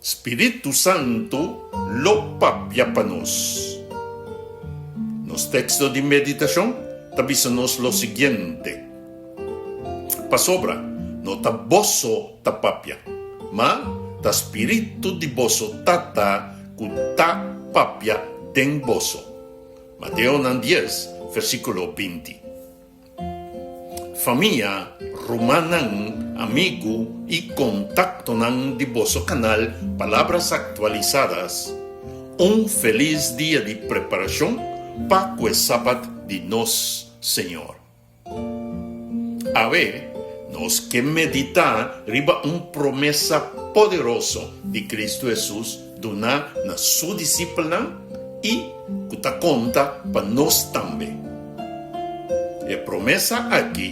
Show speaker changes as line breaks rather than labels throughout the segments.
Spiritu Santu lo papia pa nos. Nos teksto di meditashon ta bisa nos lo siguiente, Pasobra no ta boso ta papia, ma ta spiritu di boso Tata ku ta papia den boso. Mateonan dies, versíkulo 20. Famia, rumannan, amigu i kontaktonan di boso kanal Palabras Actualizadas, un felis dia di preparashon pa ku e Sabat di nos Señor. Awe nos ke meditá riba un promesa poderoso di Kristu Hesus duná na su disipelnan i ku ta konta pa nos tambe. E promesa aki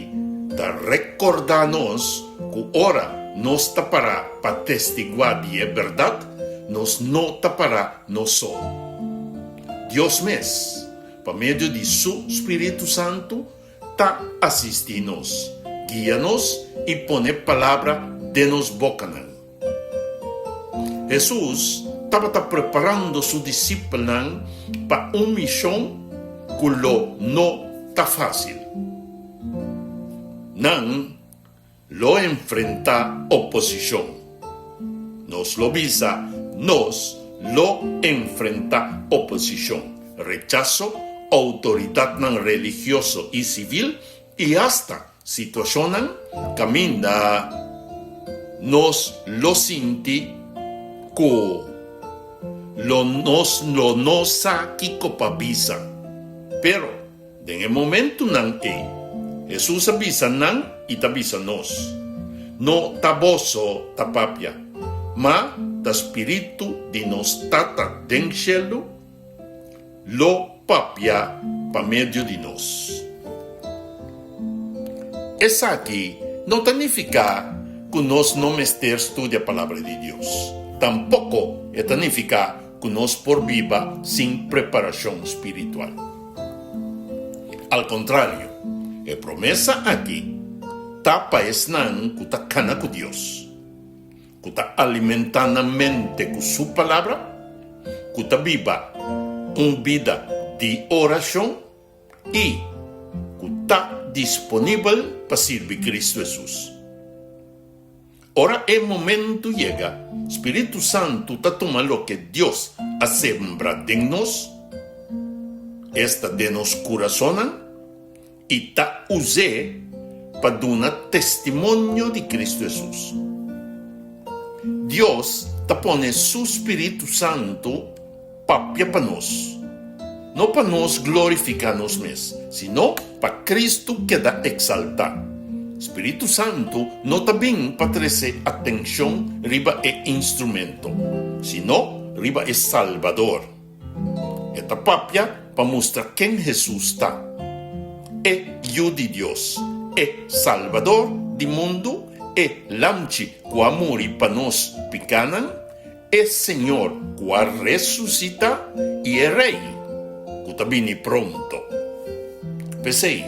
ta rekordá nos ku ora nos ta pará pa testiguá di e bèrdat, nos no ta pará nos so. Dios mes, pa medio di su spiritu santu, ta asistí nos, guia nos i pone palabra den nos bokanan. Hesus tabata preparando su disipelnan pa un mishon ku lo no ta fásil. Nan lo enfrentá oposishon. Nos lo bisa, nos lo enfrentá oposishon, rechaso, outoridatnan religioso i sivil i asta Situashonnan kaminda nos lo sinti ku lo nos lo no sa kiko pa bisa. Pero den e momentunan ei, Hesus a bisa nan i ta bisa nos, No ta boso ta papia, ma ta spiritu di nos Tata den shelu lo papia pa medio di nos. Esaki no ta nifiká ku nos no mester studia Palabra di Dios. Tampoko e ta nifiká ku nos por biba sin preparashon spiritual. Al kontrario, e promesa aki ta pa esnan ku ta kana ku Dios. Ku ta alimentá nan mente ku su Palabra, ku ta biba un bida di orashon i ku ta disponibel pa sirbi Kristu Hesus. Ora e momentu yega, Spiritu Santu ta tuma loke Dios a sembra den nos, esta den nos kurasonnan, i ta us'é pa duna testimonio di Kristu Hesus. Dios ta pone su spiritu santu papia pa nos, no pa nos glorifiká nos mes, sino pa Kristu keda eksaltá. Spiritu santu no ta bin pa trese atenshon riba e instrumento, sino riba e Salbador. E ta papia pa mustra ken Hesus ta, e Yu di Dios, e Salbador di mundu, e Lamchi ku a muri pa nos pikánan, e Señor ku a resusitá i e Rei ku ta bini pronto. P'esei,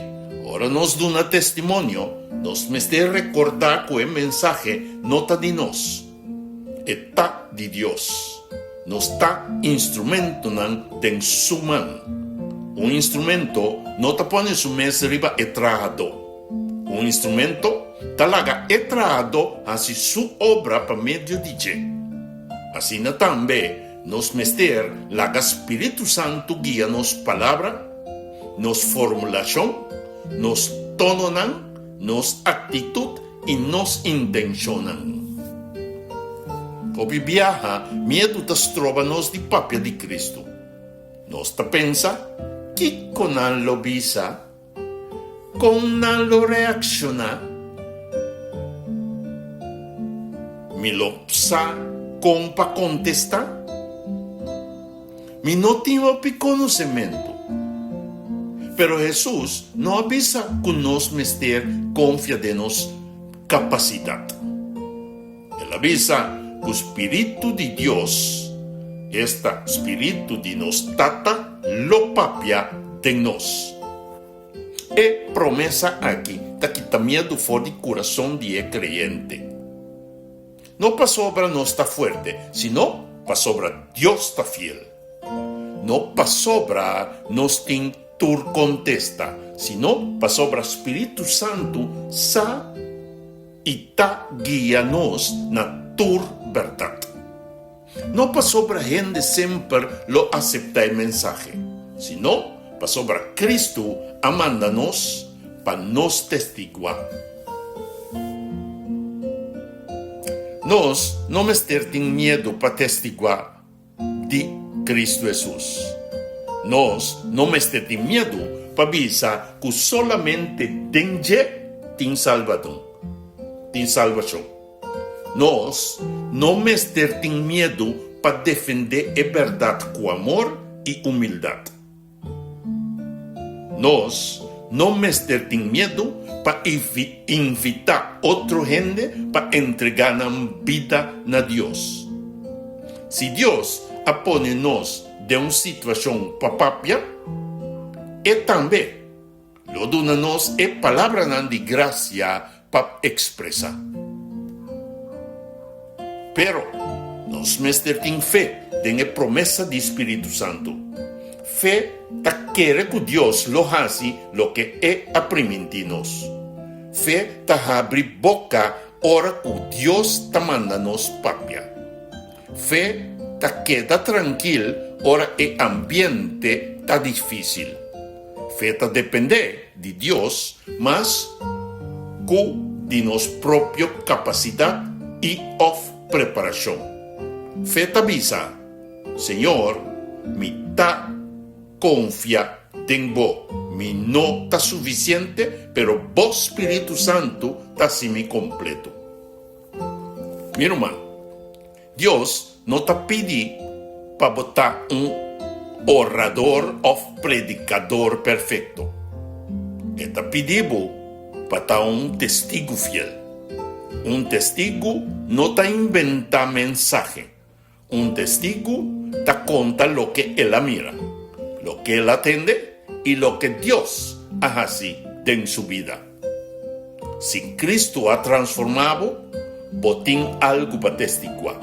ora nos duna testimonio, nos mester rekordá ku e mensahe no ta di nos. E ta di Dios. Nos ta instrumentonan den Su man. Un instrumento no ta pone su mes riba e trahadó. Un instrumento ta laga e trahadó hasi su obra pa medio di dje. Asina tambe nos mester laga Spiritu Santu guia nos palabra, nos formulashon, nos tononan, nos aktitut i nos intenshonnan. Hopi biaha miedu ta stroba nos di papia di Kristu. Nos ta pensa, Kiko nan lo bisa? Kon nan lo reakshoná? Mi lo sa kon pa kontestá? Mi no tin hopi konosementu. Pero Hesus no a bisa ku nos mester konfia den nos kapasidat. El a bisa ku spiritu di Dios, esta spiritu di nos Tata, lo papia den nos. E promesa aki ta kita miedu for di kurason di e kreyente. No pasobra nos ta fuerte, sino pasobra Dios ta fiel. No pasobra nos tin tur kontesta, sino pasobra Spiritu Santu sa i ta guia nos na tur bèrdat. No pasobra hende semper lo aseptá e mensahe, sino pasobra Kristu a manda nos pa nos testiguá. Nos no mester tin miedu pa testiguá di Kristu Hesus. Nos no mester tin miedu pa bisa ku solamente den dje tin salbadon, tin salbashon. Nos no mester tin miedu pa defendé e bèrdat ku amor i humildat. Nos no mester tin miedu pa invitá otro hende pa entregá nan bida na Dios. Si Dios a pone nos den un situashon pa papia, e tambe Lo duna nos e palabranan di gracia pa expresa. Pero, nos mester tin fe den e promesa di Spiritu Santu. Fe ta kere cu Dios lo haci loke E a priminti nos. Fe ta habri boca ora cu Dios ta manda nos papia. Fe ta keda trankil ora e ambiente ta difísil. Fe ta dependé di Dios mas ku di nos propio kapasidat i òf preparashon. Fe ta bisa, Señor, mi ta konfia den Bo. Mi no ta sufisiente, pero Bo Spiritu Santu ta hasi mi kompleto. Mi ruman, Dios no ta pidi pa bo ta un orador òf predikador perfekto. E ta pidi bo pa ta un testigu fiel. Un testigu no ta inventá mensahe. Un testigu ta konta loke el a mira, loke el a tende i loke Dios a hasi den su bida. Si Kristu a transformá bo, bo tin algu pa testiguá.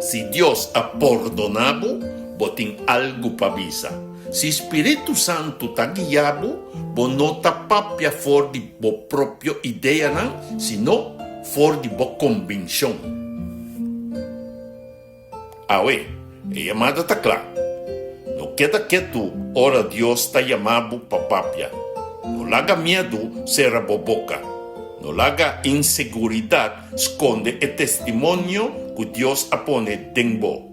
Si Dios a pordoná bo, bo tin algu pa bisa. Si Spiritu Santu ta guia bo, bo no ta papia for di bo propio ideanan, sino for di bo kombinshon. Awe, e yamada ta kla. No keda ketu ora Dios ta yama bo pa papia. No laga miedu sera bo boka. No laga inseguridat skonde e testimonio ku Dios a pone den bo.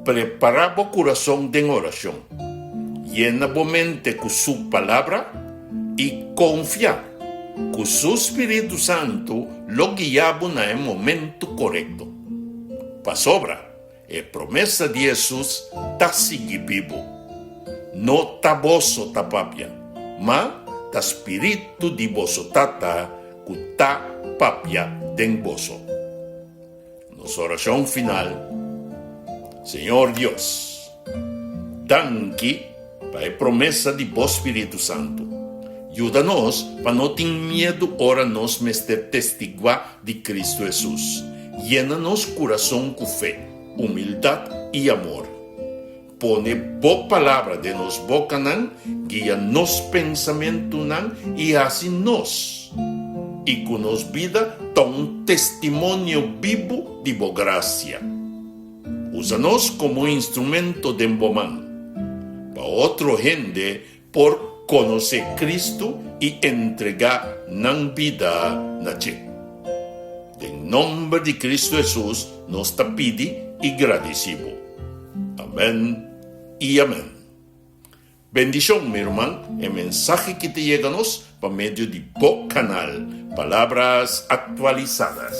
Prepará bo kurason den orashon. Yena bo mente ku Su Palabra i konfia ku Su spiritu santu lo guia bo na e momentu korekto. Pasobra e promesa di Hesus ta sigui bibu. No ta boso ta papia, ma ta spiritu di boso Tata ku ta papia den boso. Nos orashon final, Señor Dios, danki pa e promesa di Bo Spiritu Santu. Yuda nos pa no tin miedu ora nos mester testiguá di Kristu Hesus. Yena nos kurason ku fe, humildat i amor. Pone Bo Palabra den nos bokanan, guia nos pensamentunan i hasi nos i ku nos bida ta un testimonio bibu di Bo grasia. Usa nos komo instrumento den Bo man, pa otro hende por konosé Kristu i entregá nan bida na dje. Den nomber di Kristu Hesus nos ta pidi i gradisí Bo. Amèn i amèn. Bendishon, mi ruman, e mensahe ki ta yega nos pa medio di bo kanal Palabras Actualizadas.